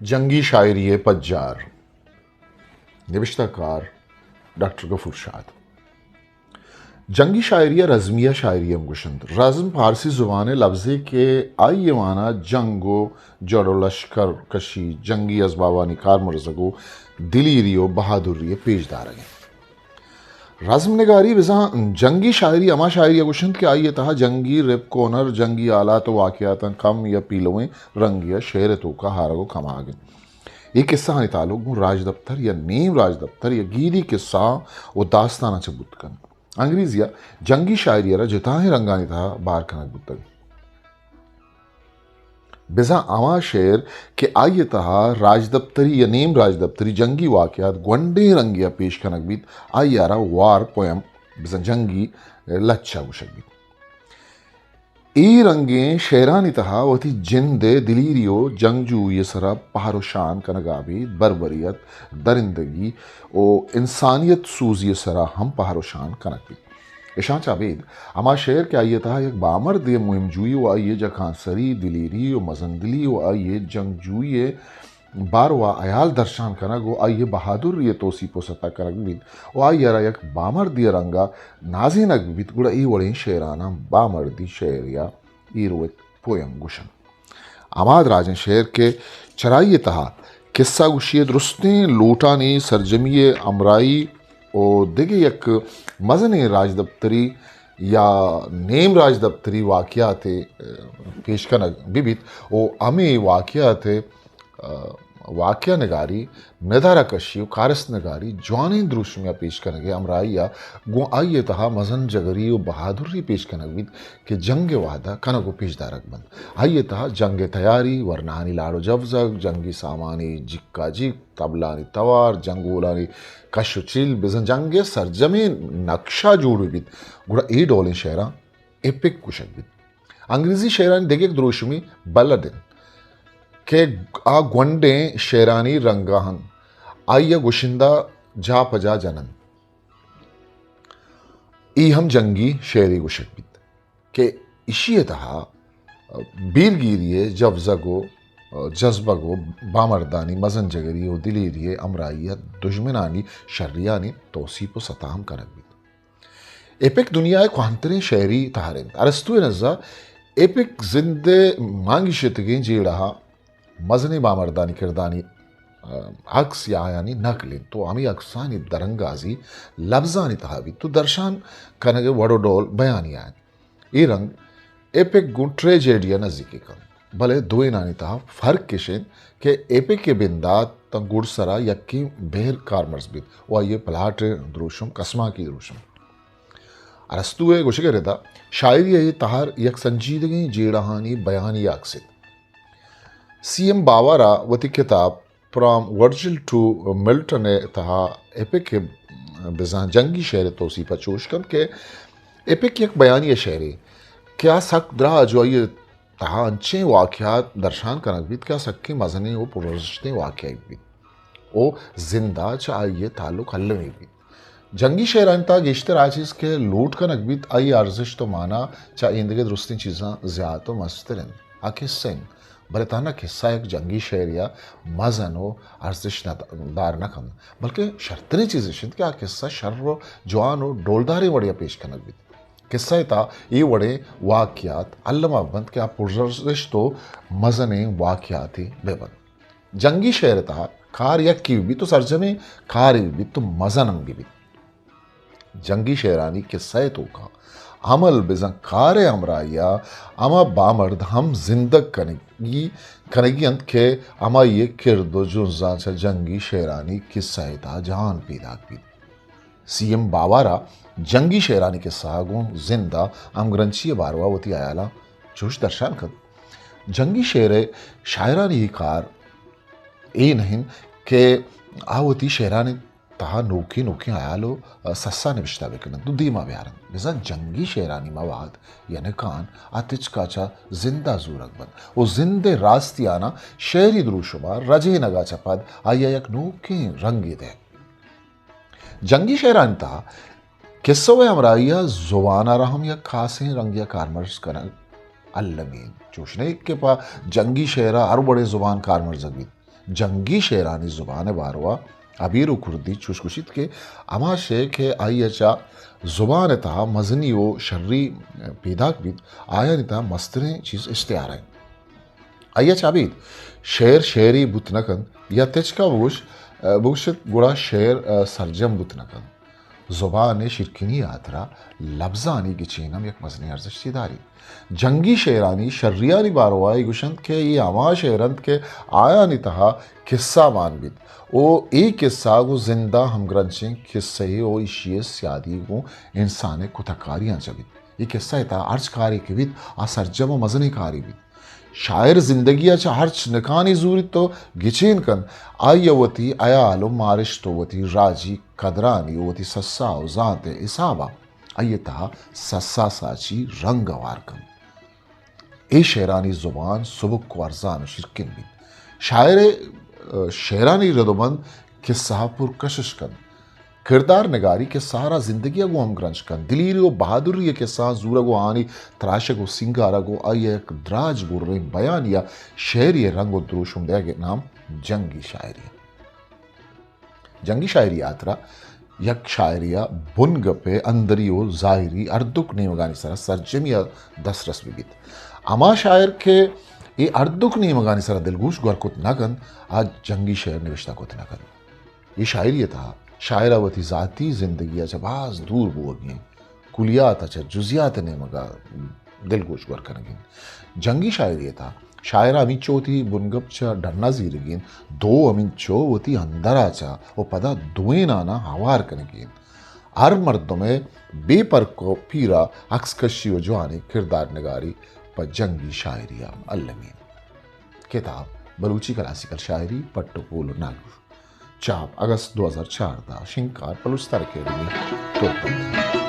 جنگی شاعری ءِ پجار۔ نبشتہ کار ڈاکٹر غفور شاد۔ جنگی شاعری ءَ رزمیہ شاعری ہم گوشنت۔ رزم فارسی زبان ءِ لبزے کہ آئی ءِ مانا جنگ و جڑ و لشکر کشی، جنگی ازبابانی کارمرزگ و دلیری و بہادری ءِ پیش دارگ انت۔ رزم نگاری بزاں جنگی شاعری ہما شاعری ءَ گوشنت کہ آئی ءِ تہا جنگی رپک و ہنر، جنگی حالات و واقعاتاں کم یا پیلویں رنگے ءَ شعر ءِ توکا آرگ و کماگ انت۔ اے قصہانی تعلق گوں راجدپتر یا نیم راجدپتر یا گیدی قصہاں و داستاناں چہ بوت کنت۔ انگریزی ءَ جنگی شاعری ءَ را جتاہیں رنگانی تہا بار کنگ بوتگ۔ بزاں ہما شعر کہ آئی ءِ تہا راجدپتری یا نیم راجدپتری جنگی واقعات گونڈیں رنگے ءَ پیش کنگ بیت، آئی ءَ را وار پوئم، بزاں جنگی لچہ گوشگ بیت۔ اے رنگیں شعرانی تہا وتی جند ءِ دلیری و جنگجوئی ءِ سرا پہر و شان کنگا بیت، بربریت، درندگی و انسانیت سوزی ءِ سرا ہم پہر و شان کنگ بیت۔ اشاں چہ ابید ہما شعر کہ آئی ءِ تہا یک بامردے ءِ مہم جوئی و آئی ءِ جکانسری، دلیری و مزن دلی و آئی ءِ جنگجوئی ءِ باروا ہیال درشان کنگ و آئی ءِ بہادری ءِ توسیپ و ستا کنگ بیت و آئی ءَ را یک بامردے ءِ رنگا نازینگ بیت، گڑا اے وڑیں شعراناں بامردی شعر یا ہیروئک پوئم گوشنت۔ ہما دراجیں شعر کہ چرائی ءِ تہا قصہ گوشی ءِ درستیں لوٹانی سرجمی ءِ ہمراہی و دگہ یک مزنیں راجدپتری یا نیم راجدپتری واقعاتے پیش کنگ بہ بیت و ہمے واقعات ءِ، آ، واقعہ نگاری، ندارہ کشی و کارست نگاری جوانیں دروشمے ءَ پیش کنگ ءِ ہمراہی ءَ گوں آئی ءِ تہا مزن جگری و بہادری پیش کنگ بیت کہ جنگ ءِ وہد ءَ کنگ و پیش دارگ بنت۔ آئی ءِ تہا جنگ ءِ تیاری، ورناہانی لاڑ و جوزگ، جنگی سامانی جکا جک، تبلانی توار، جنگولانی کش و چیل، بزاں جنگ ءِ سرجمیں نقشہ جوڑ بہ بیت، گڑا اے ڈولیں شعراں ایپک گوشگ بیت۔ انگریزی شعرانی دگہ یک دروشمے بلڈ انت کہ آ گونڈیں شعرانی رنگا انت، آئی ءَ گشندہ جاہ پہ جاہ جن انت۔ اے ہم جنگی شعرے گوشگ بیت کہ ایشی ءِ تہا بیرگیری ءِ جوزگ و جزبگ و بامردانی مزن جگری و دلیری ءِ ہمراہی ءَ دژمنانی شریانی توسیپ و ستا ہم کنگ بیت۔ ایپک دنیا ءِ کوہنتریں شعری تہر انت۔ ارسطو ءِ نزا ایپک زند ءِ مانگیشتگیں جیڑہ ءَ مزنیں بامردانی کردانی، آ، عکس یا آیانی نقل انت و ہمے عکسانی درانگازی لبزانی تہا بیت و درشان کنگ ءِ وڑ و ڈول بیانیہ انت۔ اے رنگ ایپک گوں ٹریجیڈی ءَ نزیک کنت، بلے دوئینانی تہا فرق اش انت کہ ایپک ءِ بندات تاں گڈسرا یکیں بہر کارمرز بیت و آئی ءِ پلاٹ ءِ دروشم کسماکی دروشم۔ ارسطو ءِ گوشگ ءِ ردا شاعری ءِ اے تہر یک سنجیدگیں جیڑہانی بیانیہ عکس انت۔ سی ایم باوا را وتی کتاب فرام ورجل ٹو ملٹن ءِ تہا ایپک ءِ بزاں جنگی شعر ءِ توسیپ ءَ چوش کنت کہ ایپک یک بیانیہ شعرے کہ آ سک دراج و آئی ءِ تہا انچیں واقعات درشان کنگ بیت کہ آ سکیں مزنیں و پرارزشتیں واقعہ بیت و زند ءَ چہ آئی ءِ تعلق المی بیت۔ جنگی شعرانی تہا گیشتر آ چیز کہ لوٹ کنگ بیت، آئی ءِ ارزشت و مانا چہ ایندگہ درستیں چیزاں زیات و مستر انت۔ آ قصہ انت، بلے تہنا قصہ یک جنگی شعرے ءَ مزن و ارزشت نہ، دار نہ کنت، بلکہ شرتریں چیز اش انت کہ آ قصہ شر و جوان و ڈولداریں وڑے ءَ پیش کنگ بیت۔ قصہ ءِ تہا اے وڑیں واقعات الما بنت کہ آ پرارزشت و مزنیں واقعاتے بہ بنت۔ جنگی شعر ءِ تہا کار یکے بہ بیت و سرجمیں کارے بہ بیت و مزن ہم بہ بیت۔ جنگی شعرانی قصہ ءِ توکا عمل بزاں کار ءِ ہمراہی ءَ ہما بامرد ہم زندگ کنگی، کنگی انت کہ ہمائی ءِ کرد و جنزاں چہ جنگی شعرانی قصہ ءِ تہا جہان پیداک بیت۔ سی ایم باوا را جنگی شعرانی قصہ ءَ گوں زند ءِ ہمگرنچی ءِ باروا وتی ہیالاں چوش درشان کنت۔ جنگی شعر ءِ شاعرانی اے کار اے نہ انت کہ آ وتی شعرانی تہا نوکیں نوکیں ہیال و سسا نبشتہ بہ کننت و دیما بیارنت۔ بزاں جنگی شعرانی مواد یا نکان آ تچکا چہ زند ءَ زورگ بنت و زند ءِ راستیاناں شعری دروشم ءَ رجینگ ءَ چہ پد آئی ءَ یک نوکیں رنگے دئیگ بیت۔ جنگی شعرانی تہا قصہ ءِ ہمراہی ءَ زبان ءَ را ہم یک خاصیں رنگے ءَ کارمرز کنگ المی انت۔ چوش نہ کہ پہ جنگی شعر ءَ ہر وڑیں زبان کارمرزگ بیت۔ جنگی شعرانی زبان ءِ باروا ابیر و کردی چوش گوشیت کہ ہما شے کہ آئی ءَ چہ زبان ءِ تہا مزنی و شری پیداک بیت، آیانی تہا مستریں چیز اشتہار انت۔ آئی ءَ چہ ابید شعر شعری بوت نہ کنت یا تچکا بگوش، بگوشت گڑا شعر سرجم بوت نہ کنت۔ زبان ءِ شیرکنی ءِ ہاترا لبزانی گچین ہم یک مزنیں ارزشتے داریت۔ جنگی شعرانی شریانی باروا اے گوشنت کہ اے ہما شعر انت کہ آیانی تہا قصہ مان بیت و اے قصہ گوں زندہ ہمگرنچیں قصہ ءِ و ایشی ءِ سیادی گوں انسان ءِ کتکاریاں چہ بیت۔ اے قصہ ءِ تہا ہرچ کارے کہ بیت، آ سرجم و مزنیں کارے بیت۔ شاعر زندگی ءَ چہ ہرچ نکانے زوریت و گچین کنت، آئی ءَ وتی ہیال و مارشت و وتی راجی قدرانی و وتی سسا و زانت ءِ حساب ءَ آئی ءِ تہا سسا ساچی رنگ ہوار کنت۔ اے شعرانی زبان سبک و ارزان و شیرکن بیت۔ شاعر ءِ، ءَ، شعرانی ردوبند قصہ ءَ پرکشش کنت۔ کردار نگاری قصہ ءَ را زندگی ءَ گوں ہمگرنچ کنت۔ دلیری و بہادری ءِ قصہاں زورگ و آہانی تراشگ و سینگارگ و آئی ءِ یک دراج بریں بیانی ءَ شعری ءِ رنگ و دروشم دئیگ ءِ نام جنگی شاعری انت۔ جنگی شاعری ءِ ہاترا یک شاعرے ءِ بنگپ ءِ اندری و ظاہری ہردک نیمگانی سرا سرجمی ءَ دسترس بہ بیت۔ ہما شاعر کہ اے ہردک نیمگانی سرا دلگوش گور کت نہ کنت، آ جنگی شعر نبشتہ کت نہ کنت۔ اے شاعری ءِ تہا شاعر ءَ وتی ذاتی زندگی ءَ چہ باز دور بوگی انت، کلیات ءَ چہ جزیات ءِ نیمگ ءَ دلگوش گور کنگی انت۔ جنگی شاعری ءِ تہا شاعر ءَ ہمینچو وتی بنگپ چہ ڈنا زیرگی انت، دو ہمینچو وتی اندر ءَ چہ و پدا دوئینان ءَ ہوار کنگی انت۔ ہر مردم ءِ بے پرک و پیر ءَ عکس کشی و جوانیں کردار نگاری پہ جنگی شاعری ءَ المی انت۔ کتاب بلوچی کلاسیکل شاعری، پٹ و پول و نالور، چاپ اگست دو ہزار چاردہ، شنگکار بلوچستان اکیڈمی، تربت۔